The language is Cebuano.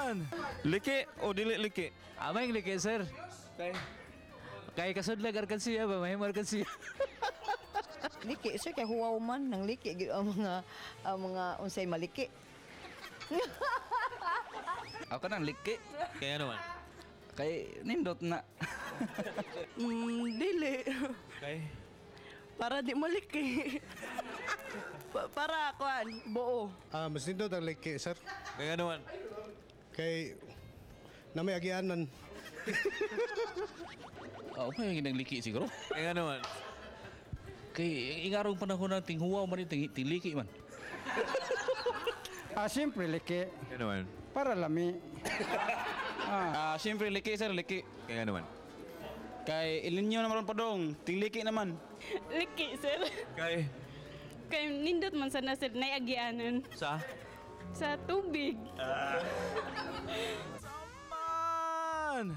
Man! Liki o dili liki? Amay liki, sir. Kay Kay kasudlag alkansiya ba mahimo alkansiya. Liki sir, kay huwaw man nang liki gyud ang mga unsay maliki. Ako nang liki. Kaya naman. Kay nindot na. Dili. Kay Para di maliki. Para kuan, buo. Ah, mas nindot ang liki, sir. Kaya naman. Kay na may agianan. Oh, may nang liki siguro. Kaya naman. Kay ingarong panahon na tinghuwaw man ni ting, tingliki man. Ah, siyempre liki. Kaya naman. Para lami. Ah, siyempre liki, sir, liki. Kaya naman. Kay ilinyo naman padong, tingliki naman. Liki, sir. Kay Kay nindot man sana, sir, naiagianan. Sa Sa tubig. Man!